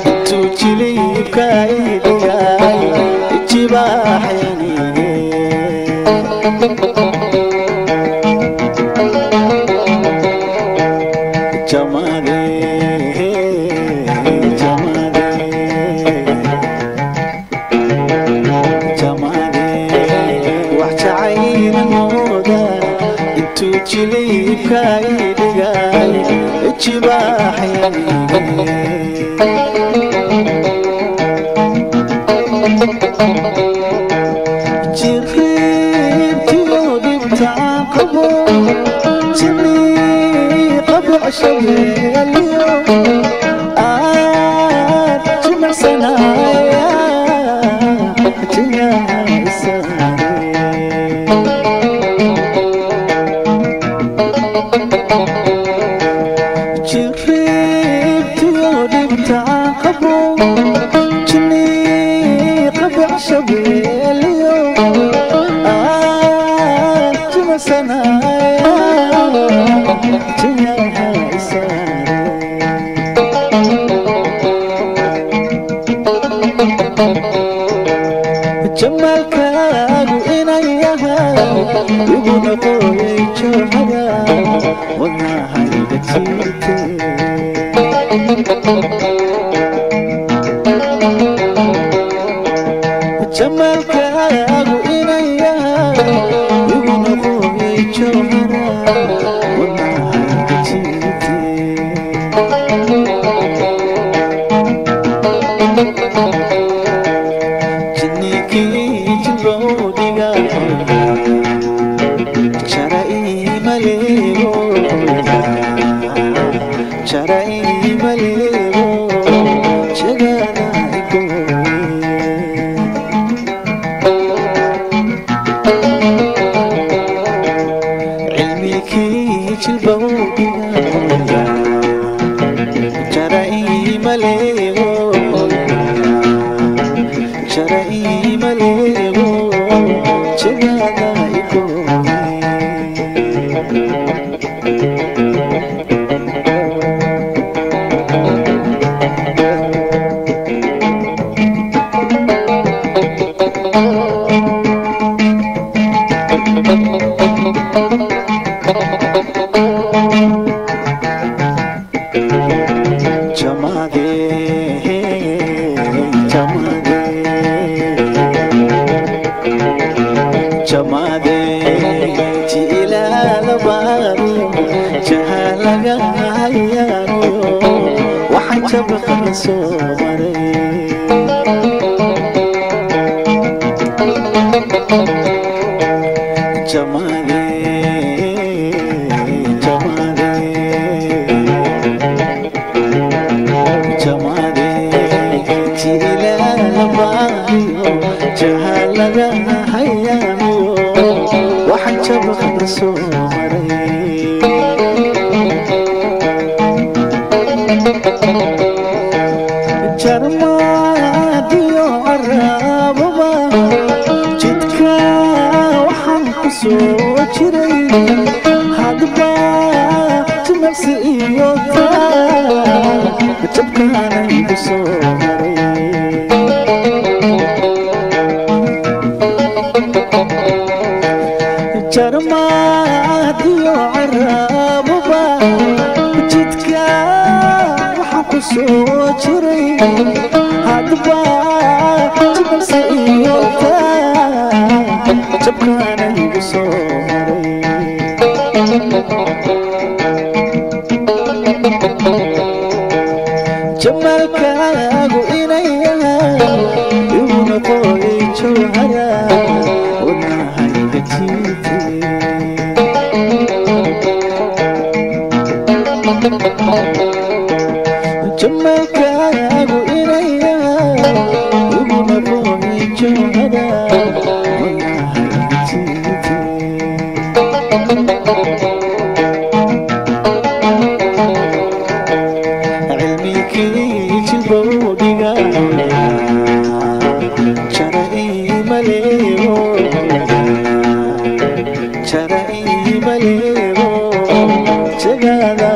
Intuu jiliibka idhigay jibaaxyanige. Jamade, jamade, jamade, wax jacayla mooda intuu jiliibka idhigay jibaaxyanige. Jiribtiyo dhibta qabo jini qabo shabeeliyo aad jimicsanaya jiyaha isaare. Jiribtiyo dhibta qabo jini qabo shabeeliyo aad jimicsanaya jiyaha isaare. Jamaalkaagu inan yahay igu noqoyay joohada wadnahayga jiite. Jamaalkaagu inan yahay igu noqoyay joohada wadnahayga jiite. Jinnikii jilbowdiga jara imaleego, jara imaleego, jagada igooye. Cilmikii jilbowdiga jara imaleego, jara imaleego, jagada igooye. Jamade, jamade, jamade, jilaala baariyo jahalaga hayaaniyo waxaan jabqana soo maray. Jamade, jamade, jamade, jilaala baariyo jahalaga hayaaniyo waxaan jabqana soo maray. Jarmaadiyo caraababa jidka waxaan ku soo jiray hadba jimicsi iyo taa jabkaanan ku soo maray. Jarmaadiyo caraababa jidka waxaan ku soo jiray hadba jimicsi iyo taa jabkaanan igu soo maray. Jamaalkaagu inan yahay igu noqoyay jawhara wadnahayga jiite. Jamaalkaagu inan yahay igu noqoyay jawhara wadnahayga jiite. Cilmikii jilbowdhiga jara imaleego, jara imaleego, jagada